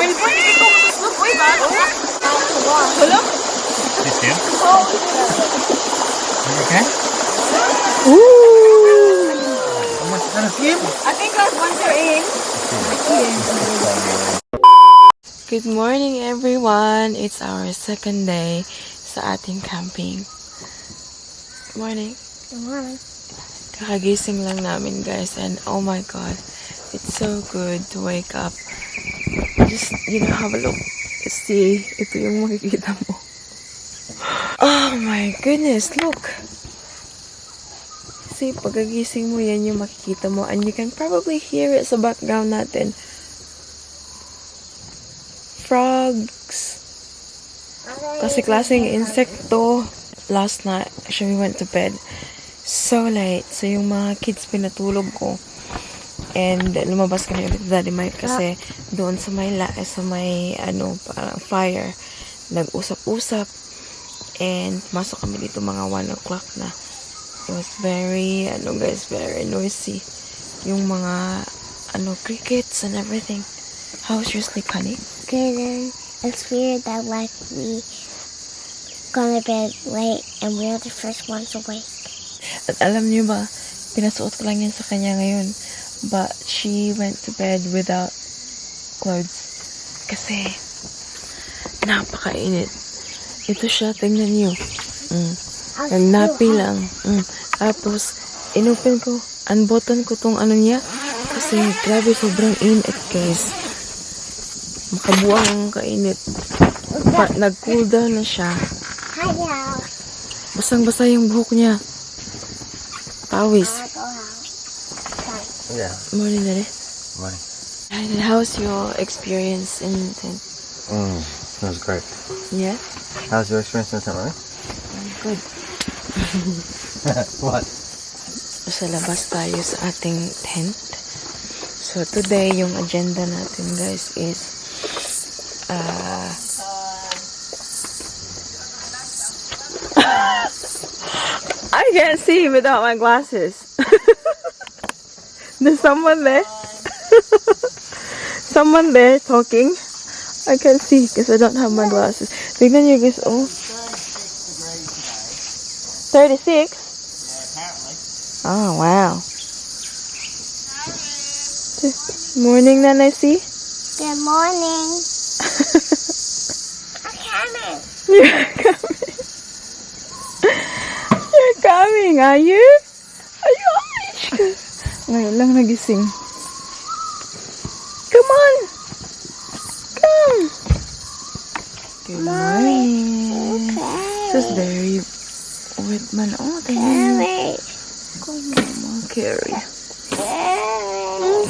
Melbourne, hindi ko matuslog. Uy, ba? Hello? Sit down. You okay? Ooh! Almost gonna swim. I think once you're in. Good morning, everyone! It's our second day sa ating camping. Morning. Good morning. Kakagising lang namin, guys, and oh my God, it's so good to wake up. Just have a look. See, ito yung makikita mo. Oh my goodness, look! See, pagkagising mo, yan yung makikita mo and you can probably hear it sa background natin. Frogs. Kasi klaseng insekto. Last night, actually, we went to bed so late. So, yung mga kids pinatulog ko. And lumabas kami ulit, Daddy Mike, kasi doon sa may ano, parang fire, nag-usap-usap. And masok kami dito mga 1 o'clock na. It was very, ano guys, very noisy. Yung mga, ano, crickets and everything. How's your sleep, honey? Good. It's weird that, like, we gone to bed late and we're the first ones awake. At alam niyo ba, pinasuot ko lang yan sa kanya ngayon. But she went to bed without clothes. Kasi, napakainit. Ito siya, tingnan niyo. Nagnappy lang. Tapos, inopen ko, unbutton ko tong ano niya. Kasi, grabe, sobrang init, guys. Makabuang ang kainit. Nag-cool down na siya. Hi, Al. Basang-basa yung buhok niya. Pawis. I go out. Yeah. Morning, Daddy. Morning. And how's your experience in tent? That was great. Yeah? How's your experience in the tent, Mommy? Good. What? Sa labas tayo sa ating tent. So, today, yung agenda natin, guys, is I can't see without my glasses. There's someone there. Someone there talking. I can't see because I don't have my glasses. Tignan niyo, guys, oh. 36? Oh, wow. Morning, Nanay C. Good morning. I'm coming. You're coming. You're coming, are you? Are you? Ay, ngayon lang nagising. Come on! Come! Good morning. This is very wet man. Oh, tingnan niyo. Carry. Come on, carry.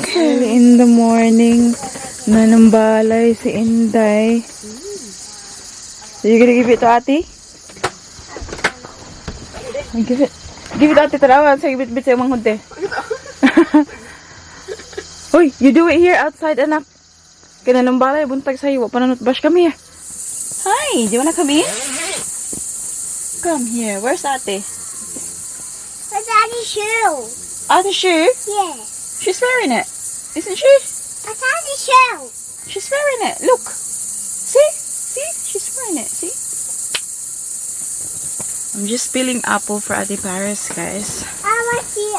Okay. In the morning, nanumbalay si Inday. You gonna give it to Ate? Give it. Give it to Ate. Tara, sige, bit-bit sa imong hunte. Uy, you do it here outside, anak. Kaya nanumbalay, buntag sa'yo. Wa pa na brush. Come here. Hi, do you wanna come in? Come here. Where's Ate? Where's Daddy's shoe? Ate shoe? Yeah. She's wearing it. Isn't she? Where's Daddy's shoe? She's wearing it. Look. See? See? She's wearing it. See? I'm just peeling apple for Ate Paris, guys. I want to see.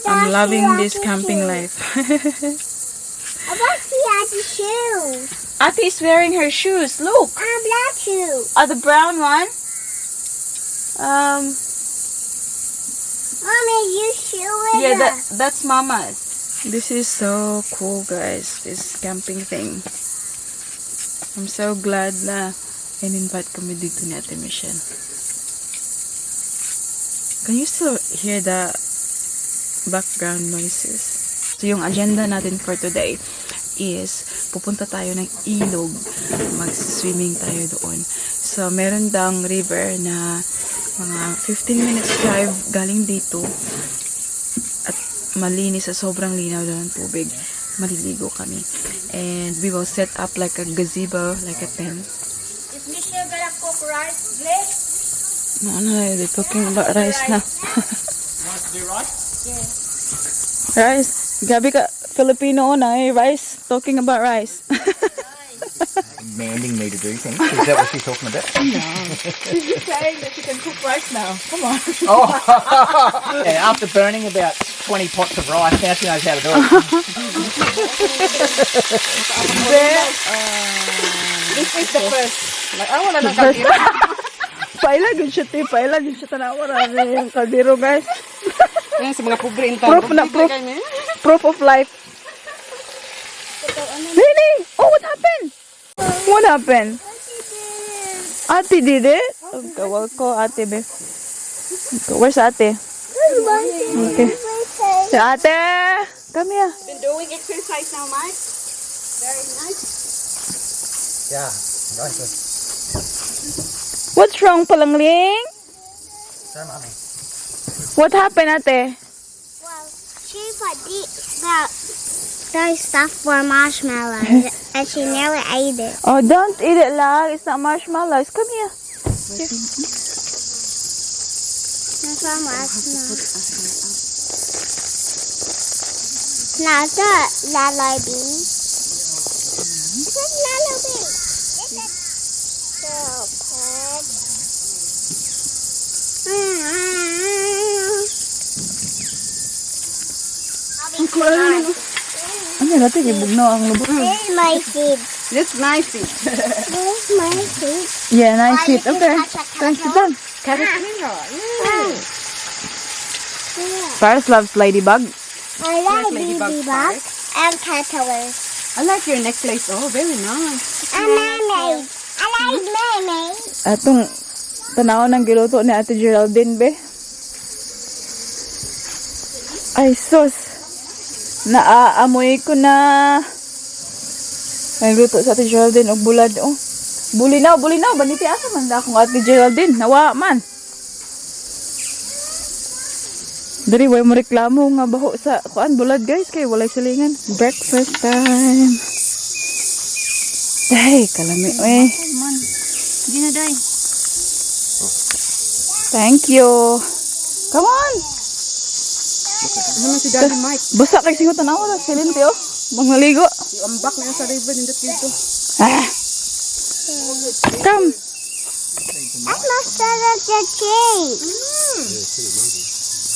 I'm loving this camping life. I want to see Daddy's shoes. Ate is wearing her shoes. Look. I'm black shoe. Oh, the brown one? Mommy, you shoe with Yeah, that's Mama's. This is so cool, guys. This camping thing. I'm so glad na in-invite kami dito ni Ate Michelle. Can you still hear the background noises? So, yung agenda natin for today is pupunta tayo ng ilog. Mag-swimming tayo doon. So, meron dang river na mga 15 minutes drive galing dito. At malinis sa sobrang linaw daw ng tubig. Maliligo kami. And we will set up like a gazebo, like a tent. Is Michelle gonna cook rice, Bliss? No, they're talking about rice na. Want to do rice? Rice. Gabi ka, Filipino na eh. Rice. Talking about rice. Demanding me to do things. Is that what she's talking about? She's just saying that she can cook rice now. Come on. Oh, yeah, after burning about 20 pots of rice, now she knows how to do it. This is the first. Like, ah, wala nang kaldero. Paila gud siya, te. Paila gud siya tanawa ra yung kaldero, guys. Ayan, sa mga pobre in town. Proof na proof. Proof of life. Really? Oh, what happened? What happened? Ate did it? Okay, well, ko ate be. Okay, where's ate? Okay. Si ate! Come here. Been doing exercise now, Mike. Very nice. Yeah, nice. What's wrong, Palangling? So, mummy. What happened, ate? Well, she put the stuff for marshmallows and she nearly ate it. Oh, don't eat it, lang. It's not marshmallows. Come here. That's not marshmallows. No, it's not lalo bean. It's not lalo bean. It's a little pig. Ano natin? Ibugnaw ang lubot. This is my seed. This nice seed. This is my seed. Yeah, nice Oh, seat. you can Okay. touch a Thanks, sit down. Caterpillar. Yeah. Paris loves ladybug. I like ladybug ladybug and caterpillars. I like your necklace. Oh, very nice. And mermaid. I like mermaid. Atong tanaw ng giluto ni Ate Geraldine, be. Ay, sus. Naaamoy ko na. Nagluto sa Ate Geraldine og bulad, oh. Bulinaw, bulinaw. Baniti asa man na akong Ate Geraldine. Nawa man. Diri, way mo reklamo nga baho sa kuan bulad, guys, kay walay silingan. Breakfast time. Ay, kalami, eh. Ginaday. Thank you. Come on. Ano si Daddy Mike? Basta kay singot tanaw ra silin oh. Mangligo. Ambak na yan sa river nindot dito. Ah. Come. That's masala the tree.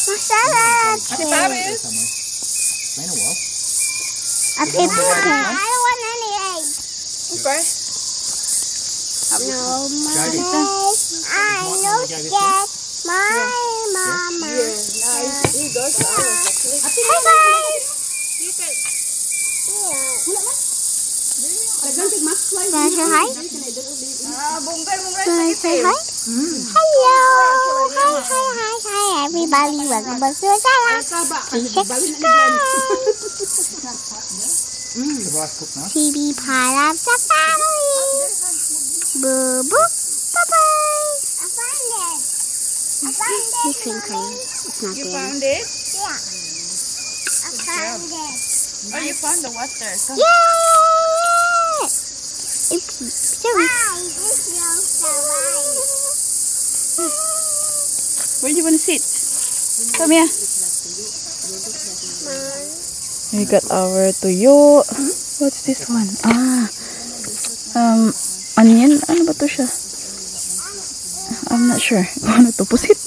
Masala the tree. Paris. Been a while. Okay, I don't want any eggs. Okay. No, mommy. I no scared. My mama. Hi guys. Wanna say hi? Wanna say hi? Hello. Hi, hi, hi, hi, everybody. Welcome back to Sarah. Please subscribe. The rice cooked nice. To be part of the family. Boo boo. Bye bye. I found it. I found it. It's twinkling. It's not You there. found it? Yeah. I found it. Oh, you found the water. Come. Yeah! It's so Hi, this is the rice. Where do you want to sit? Come here. We got our tuyo. What's this one? Ah. Onion? Ano ba to siya? I'm not sure. Kung ano to. Pusit.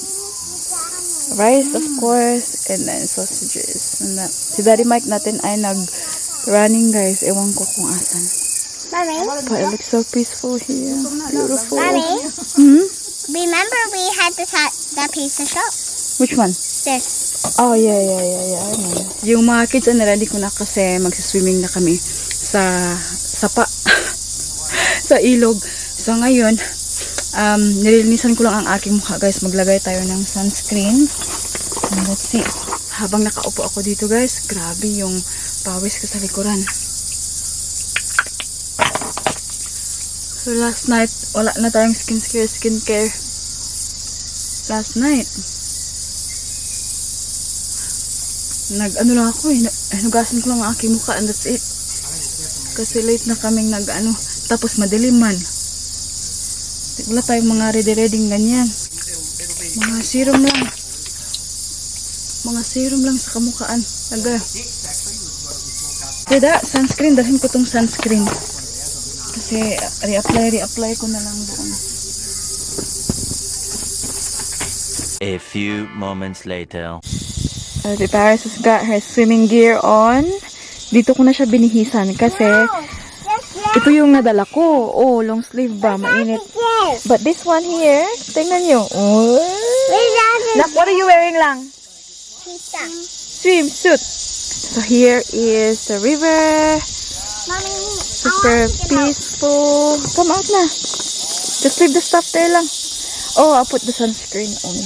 Rice, of course. And then sausages. And that. Si Daddy Mike natin ay nag-running, guys. Ewan ko kung asan. Mommy, But it looks so peaceful here. Beautiful. Mommy, remember we had the pizza shop? Which one? This. Oh, yeah. I remember. Yung mga kids, ano, ready ko na kasi magsiswimming na kami sa sapa. Sa ilog. So, ngayon, nililinisan ko lang ang aking mukha, guys. Maglagay tayo ng sunscreen. And let's see. Habang nakaupo ako dito, guys, grabe yung pawis ko sa likuran. So, last night, wala na tayong skincare, skincare. Last night, nag ano lang ako eh, hinugasan ko lang ang aking mukha and that's it. Kasi late na kaming nag ano, tapos madilim man. Wala tayong mga ready-ready ganyan. Mga serum lang. Mga serum lang sa kamukhaan. Aga. Tada, sunscreen. Dalhin ko tong sunscreen. Kasi Kasi reapply, reapply ko na lang doon. A few moments later. Ate Paris has got her swimming gear on. Dito ko na siya binihisan kasi ito yung nadala ko. Oh, long sleeve ba? Mainit. Yes. But this one here, tingnan nyo. Oh. Nak, what are you wearing lang? Swimsuit. So here is the river. Mommy, Super peaceful. Come out na. Just leave the stuff there lang. Oh, I'll put the sunscreen on.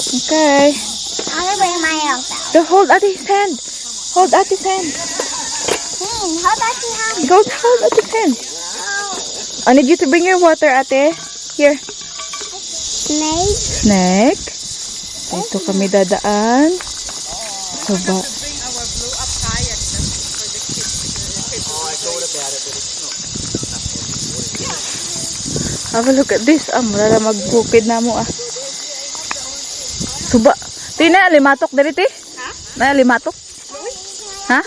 Okay. I'm gonna bring my elf out. So hold Ate's hand. Hold Ate's hand. Hold on to hand. Go hold Ate's hand. I need you to bring your water, Ate. Here. Snake. Snake. Dito kami dadaan. So, ba? Have a look at this. Ah, mura na magbukid na mo ah. Suba. Ti na alimatok diri ti? Ha? Na alimatok? Ha?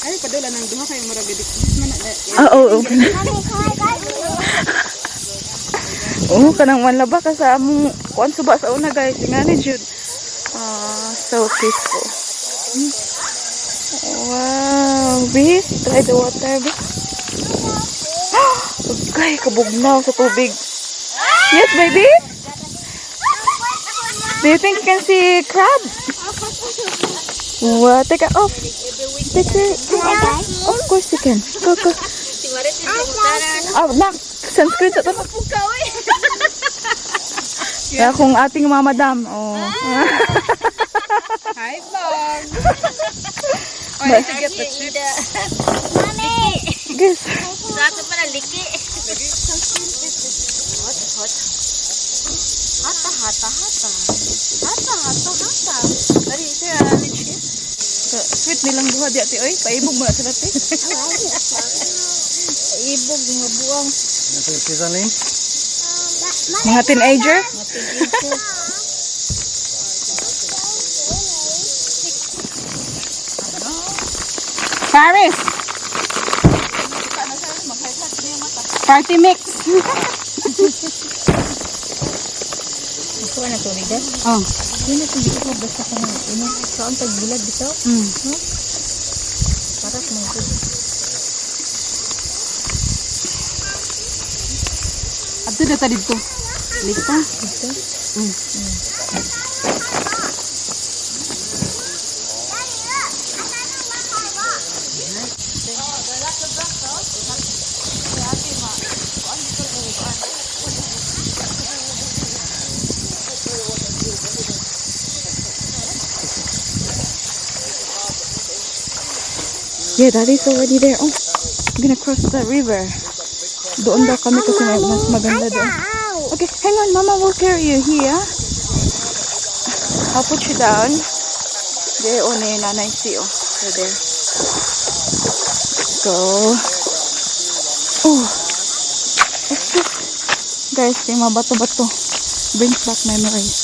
Ay, padula ng duha kay murag gidik man na. Ah, oo. Mommy, can I go? Oo, kanang manlaba ka sa among kuan suba sa una guys. Ingani jud. Ah, so peaceful. Wow, babe, try the water, babe. Okay, kabugnaw sa tubig. Yes, baby? Do you think you can see crab? What? Take it off. Take it. Of course you can. Go, go. Ah, nak. Sunscreen sa to. Kaya kung ating mamadam. Oh. Hi, vlog. Oh, I need to get the chips. Mommy. Guys. Sa ato pa na liki. Hata, hata, hata. Hata, hata, hata. Dari siya, sweet nilang duha di ate oy, paibog mo na sila te. Paibog mga buwang. Mga teenager? Paris. Party mix. Kuha na tubig din. Oh. Hindi na tubig ko basta ka na ino. Saan tagbilad bitaw? Paras mo ko. Adto na ta didto. Lista. Dito. Yeah, daddy's already there. Oh, I'm gonna cross the river. Doon daw kami kasi mas maganda doon. Okay, hang on. Mama will carry you here. I'll put you down. There, oh, na yun, nanay si, oh. So there. Go. Oh. What's this? Guys, yung mga bato-bato. Brings back memories.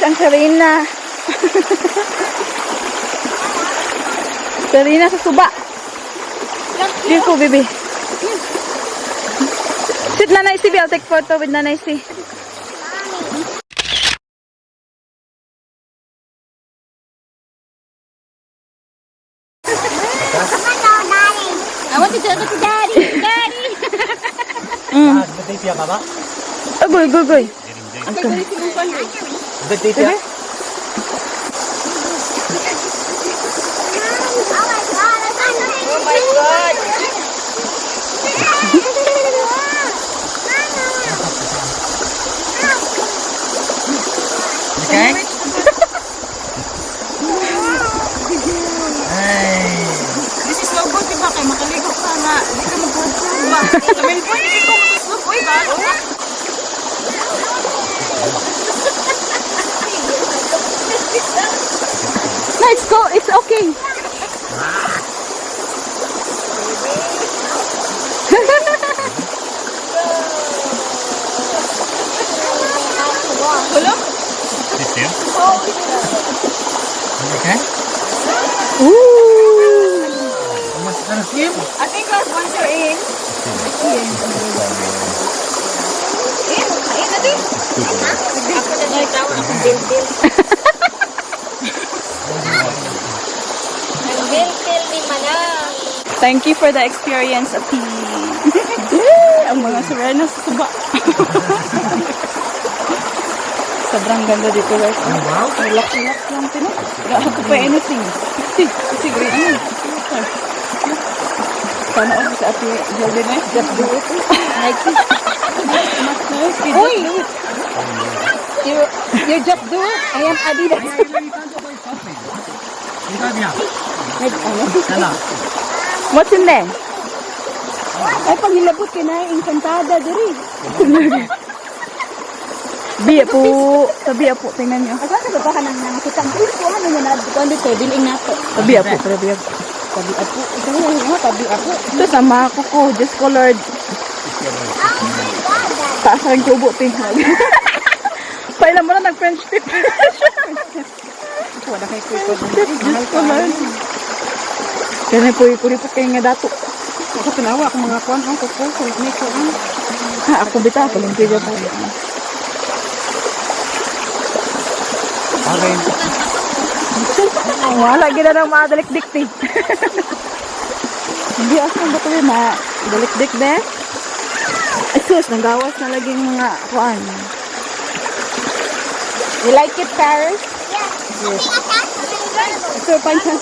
Guys, ang Serena. Serena sa suba. Careful, baby. Sit, Nanay C. I'll take photo with Nanay C. I want to talk to Daddy. Daddy! Agoy, agoy, agoy. Bebe? Oh my God! Okay? This is so good, diba? Kay makaligo ka nga. Di ka mag-food ba? Sa Melbourne, di ko makaslog. Uy, ba? Let's go. It's okay. Okay? Ooh. Almost gonna swim? I think last once you're in. In? In, ati? Ako na siya tawag akong bilbil. Ang bilbil ni Manang. Thank you for the experience, Ati. Yeah, ang mga Serena sa suba. Sobrang ganda dito, guys. Wow. Relax, relax lang, tino. Wala ako pa anything. Kasi great ano. Sana ako sa Ate Jordan eh. Just do it. Nike. Nike, just do it. You just do it. I am Adidas. What's in there? Ay, panghilabot ka na, encantada, diri. Biya po. Tabi po. Tingnan nyo. Asa sa baba ka nang nakita ang uy, kuha na na kuan dito, diling nato. Tabi po. Tabi po. Tabi apo. Ikaw nga, tabi apo. Ito sa mga kuko. Just colored. Taas ang kubo, ting. Pailan mo na nag-French tip. Wala kay kuko. Tip, just colored. Kaya po, kuripot kayo nga dato. Ako tanawa akong mga kuan ang kuko, kulit may kuan. Ha, ako bita, palungkig ako. Okay. Wala, gina nang madalikdik, ti. Hindi ako ba ito ma dalikdik, be? Ay, sus, nanggawas na laging mga kuan. You like it, Paris? Yes. So, pancha.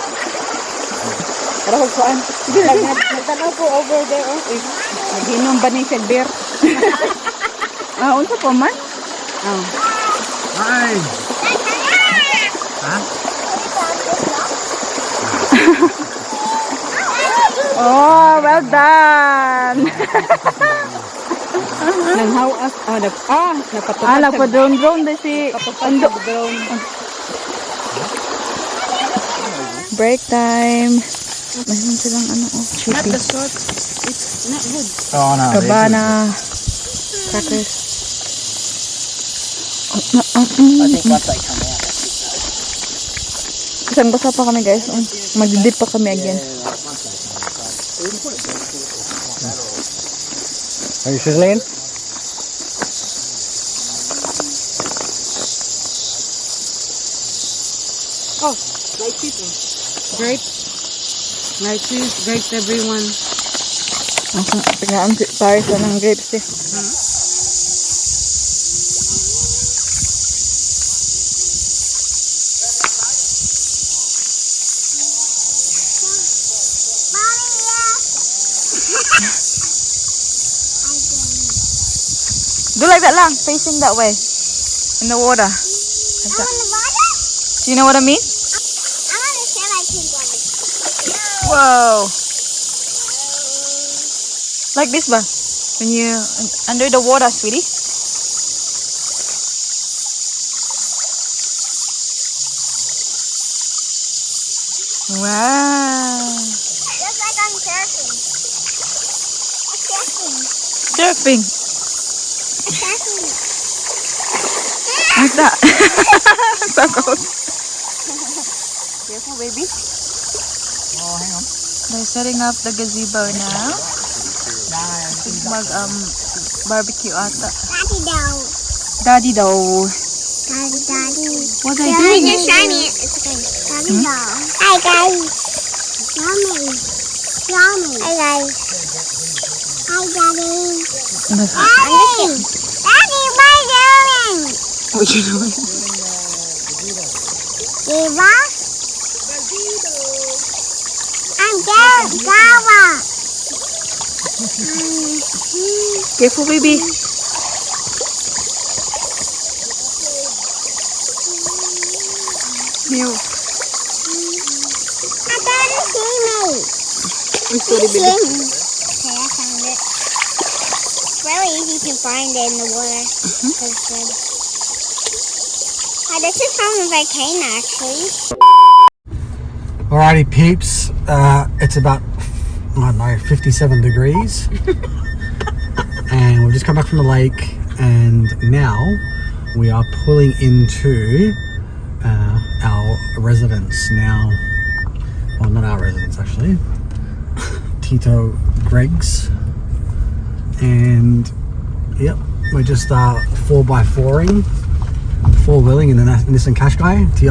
Para ko kuan. Sige, Nagtanaw ko over there oh. Eh, naghinom ba ni siya beer? Ah, unsa po man? Oh. Hi. Huh? Oh, well done. Nanghawas ah, nag ah, napatupad. Ah, nagpa-drone-drone din si Ando. Drone. Break time. Mayroon silang ano, oh, Not chippy. the salt. It's not good. Oh no. Cabana. Crackers. Oh, I think once they come out, that's it. Kasang basa pa kami, guys. Oh, magdidip pa kami again. Are you sizzling? Oh, like cheese. Grapes. Like cheese, grapes everyone. Ako, pinaan si Paris na ng grapes eh. Do like that lang, facing that way. In the water. Like that. Do you know what I mean? I want to share my pink one. Whoa. Like this ba? When you under the water, sweetie. Wow. Just like I'm surfing. I'm surfing. Surfing. I'm surfing. Like that. So cold. Careful, baby. Oh, hang on. They're setting up the gazebo now. Mag barbecue ata. Daddy down. Daddy daw. Daddy, daddy. What are you doing? Just shiny. It's okay. Daddy down. Hi guys. Mommy. Mommy. Hi guys. Hi, Daddy. Daddy. Daddy, what are you doing? What you doing? Diba? I'm Gawa. Careful, baby. Meow. I gotta see me. I'm sorry, baby. Okay, I found it. It's really easy to find it in the water. It's good. Oh, this is from a volcano, actually. Alrighty, peeps. It's about, I don't know, 57 degrees, and we've just come back from the lake, and now we are pulling into our residence now. Well, not our residence actually. Tito Greg's, and yep, we're just 4x4ing, four wheeling in the Nissan Qashqai Ti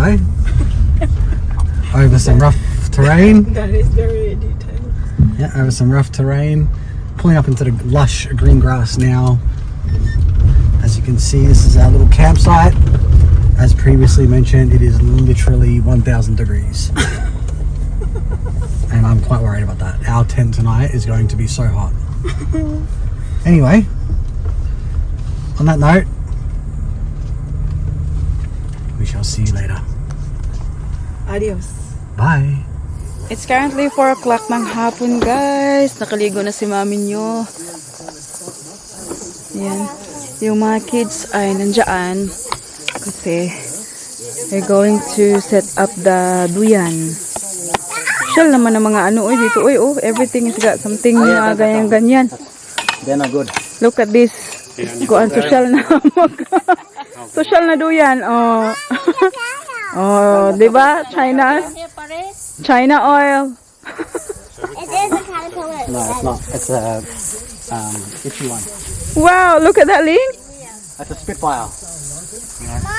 over some rough terrain. That is very detailed. Yeah, over some rough terrain. Pulling up into the lush green grass now. As you can see, this is our little campsite. As previously mentioned, it is literally 1,000 degrees. And I'm quite worried about that. Our tent tonight is going to be so hot. Anyway, on that note, we shall see you later. Adios. Bye. It's currently 4 o'clock ng hapon, guys. Nakaligo na si mami nyo. Yan. Yung mga kids ay nandyan. Kasi they're going to set up the duyan. Shell naman ng mga ano, oy, dito, oy, oh, everything is got something na ganyan-ganyan. They're not good. Look at this. Kuan, social na. Social na duyan, oh. Oh, di ba? China. China oil. It is a caterpillar. No, it's not. It's a itchy one. Wow, look at that, Link. That's a Spitfire.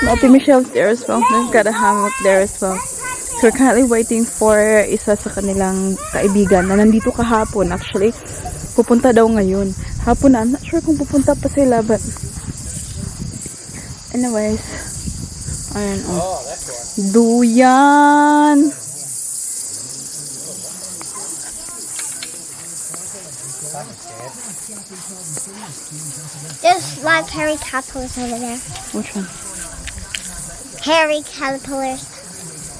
Ate Michelle's there as well. They've got a hammock there as well. So we're currently waiting for isa sa kanilang kaibigan na nandito kahapon actually. Pupunta daw ngayon. Hapon na. I'm not sure kung pupunta pa sila, but anyways. Ayan oh. Duyan! There's like hairy caterpillars over there. Which one? Hairy caterpillars.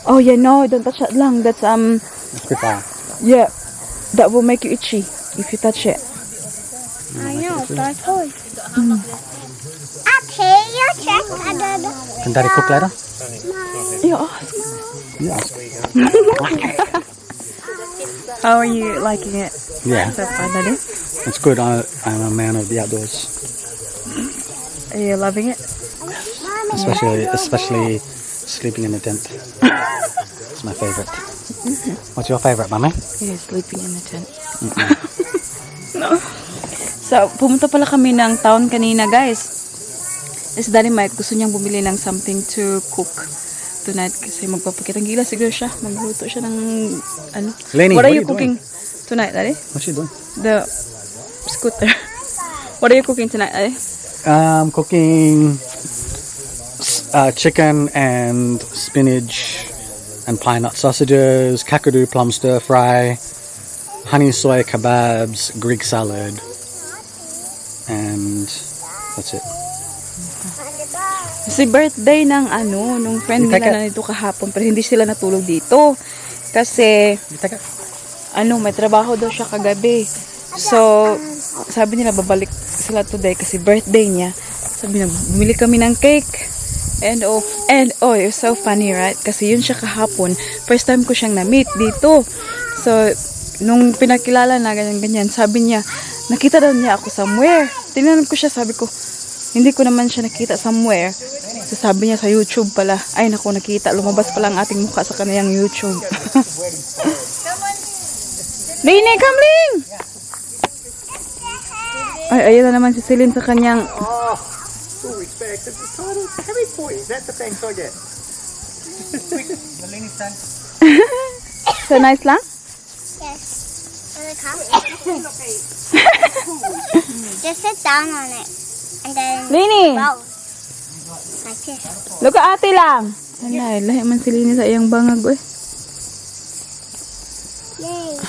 Oh yeah, no, don't touch that lang. That's Spitfire. Yeah. That will make you itchy if you touch it. I know, but I told you. Okay, you check. Can Daddy cook later? Yeah. You ask. How are you liking it Yeah, so far, Daddy? It's good. I'm a man of the outdoors, Are you loving it? especially sleeping in a tent. It's my favorite. What's your favorite, Mummy? Yeah, sleeping in the tent. No. So, pumunta pala kami ng town kanina, guys. Si Daddy Mike, gusto niyang bumili ng something to cook tonight kasi magpapakitang gilas siguro siya. Magluto siya ng ano. Lenny, What are what you are you doing? cooking tonight, Daddy? What's she doing? The scooter. What are you cooking tonight, Daddy? Cooking chicken and spinach and pine nut sausages, kakadu plum stir fry, honey soy kebabs, Greek salad, and that's it. Kasi birthday ng ano, nung friend nila Teka. na nito kahapon, pero hindi sila natulog dito. Kasi, ano, may trabaho daw siya kagabi. So, sabi nila babalik sila today kasi birthday niya. Sabi na, bumili kami ng cake. And oh, it was so funny, right? Kasi yun siya kahapon. First time ko siyang na-meet dito. So, nung pinakilala na ganyan-ganyan, sabi niya, nakita daw niya ako somewhere. Tinanong ko siya, sabi ko, hindi ko naman siya nakita somewhere. So sabi niya sa YouTube pala. Ay naku, nakita. Lumabas pala ang ating mukha sa kaniyang YouTube. Lini, come Ling! Ay, ayun na naman si Celine sa kanyang Oh, full respect. It's the title. How many points? Is that the thanks I get? So nice lang? Yes. Wanna come? Just sit down on it. And then Lini! roll. Like this. Look at ate lang! Anay, lahi man si Lini sa iyang bangag, eh. Yay.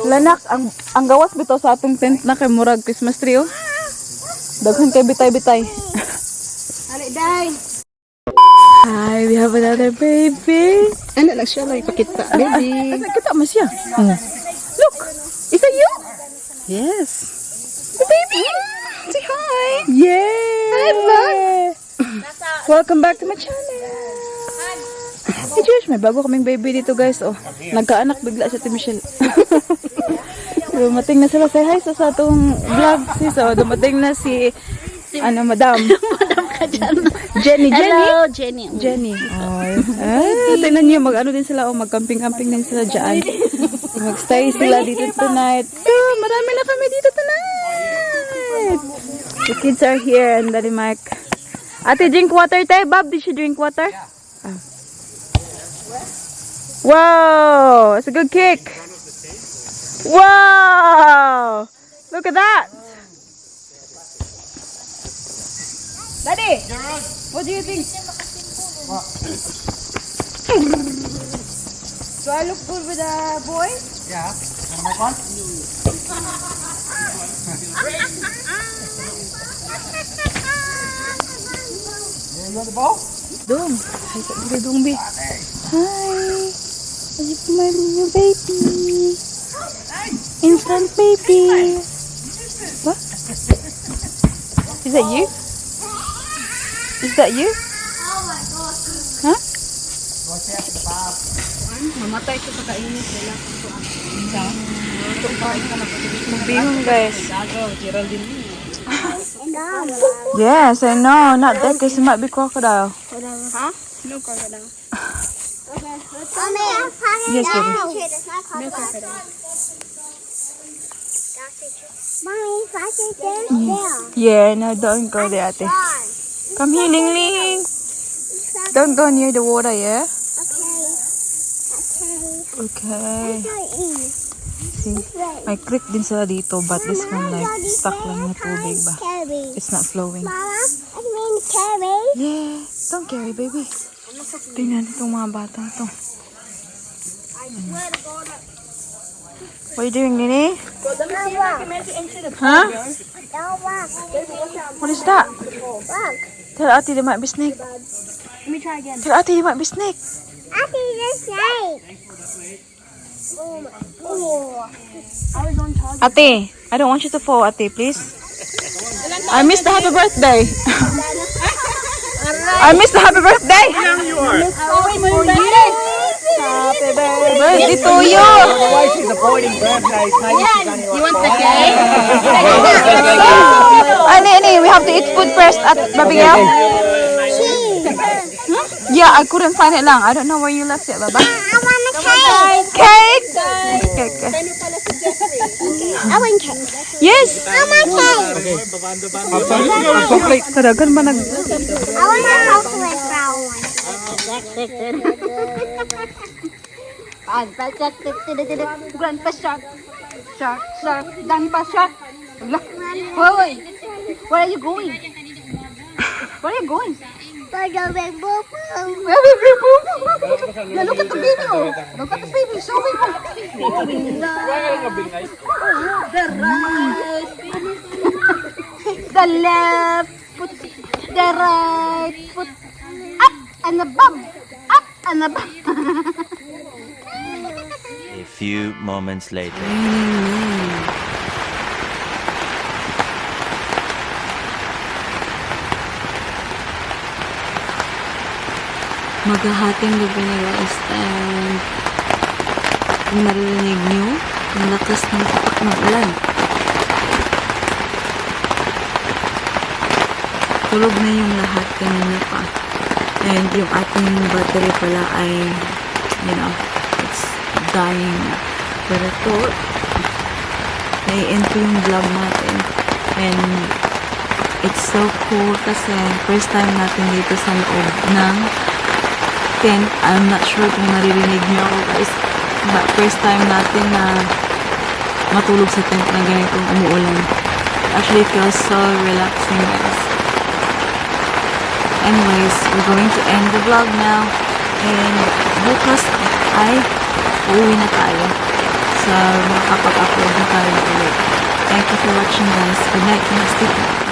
Lanak, ang gawas bitaw sa atong tent na kay murag Christmas tree, oh. Daghan kay bitay-bitay. Day. Hi, we have another baby. Ano lang siya lang ipakita, baby. Kita mo siya. Look, is that you? Yes. The baby. Say hi. Yay. Hi, vlog. Welcome back to my channel. Hey, Josh, may bago kaming baby dito, guys. Oh, nagkaanak bigla si Ate Michelle. Dumating na sila. Say hi sa atong vlog, sis. Oh, dumating na si, ano, madam. Madam ka dyan. Jenny, Jenny. Hello, Jenny. Jenny. Ay. Ah, tingnan niyo, mag-ano din sila, oh, mag-camping-camping din sila dyan. Mag-stay sila dito tonight. So, marami na kami dito tonight. The kids are here and Daddy Mike. Ate, drink water, te. Bob, did you drink water? Ah. Wow, it's a good kick. Wow! Look at that. Daddy, what do you think? Do I look good with a boy? Yeah. Wanna make one? Yeah, you want the ball? Dong. Hi, sa Dong, be. Hi. This is my new baby. Instant baby. What? Is that you? Is that you? Huh? Mamatay ko sa kainit nila. Magbihon, guys. Yes, I know. Not that because it might be crocodile. Huh? No crocodile. Mommy, Yes, baby. No crocodile. Mommy, there's there. Yeah, no, don't go there, ate. Come here, Ling Ling. Don't go near the water, yeah? Okay. Okay. Okay. See, may creek din sila dito, but this one like stuck lang na tubig ba? Carry. It's not flowing. Mama, I mean carry. Yeah, don't carry, baby. Tingnan itong mga bata to. What are you doing, Nini? Huh? Don't walk. What is that? Walk. Tell Ate there might be snake. Let me try again. Tell Ate there might be snake. I see the snake. Oh my. Oh. Ate, I don't want you to fall, Ate, please. I missed the happy birthday. I missed the happy birthday. Happy birthday to you. The way she's avoiding birthdays, maybe she's only like You want the cake? Ani, ani, we have to eat food first at Babigel. Yeah, I couldn't find it lang. I don't know where you left it, Baba. I want a cake. Cake! Cake. I want cake. Yes! I want cake. Kadagan ba nag... I want a chocolate brown one. Grandpa shark. Shark, shark. Grandpa shark. Hoy! Where are you going? Where are you going? Bada bing boom boom. Yeah, look at the baby. Oh. Look at the baby. So big. The right. The left foot. The right foot. Up and above. Up and above. A few moments later. Maghahating gabi na, guys, and kung naririnig nyo, ang lakas ng patak ng ulan. Tulog na yung lahat kanina pa. And yung ating battery pala ay, it's dying na. Pero ito, nai-end ko yung vlog natin. And it's so cool kasi first time natin dito sa loob ng tent. I'm not sure kung naririnig niyo ako, guys. But first time natin na matulog sa tent na ganitong umuulan. Actually, it feels so relaxing, guys. Anyways, we're going to end the vlog now. And bukas ay uuwi na tayo. So, makakapag-upload na tayo ulit. Thank you for watching, guys. Good night and sleep.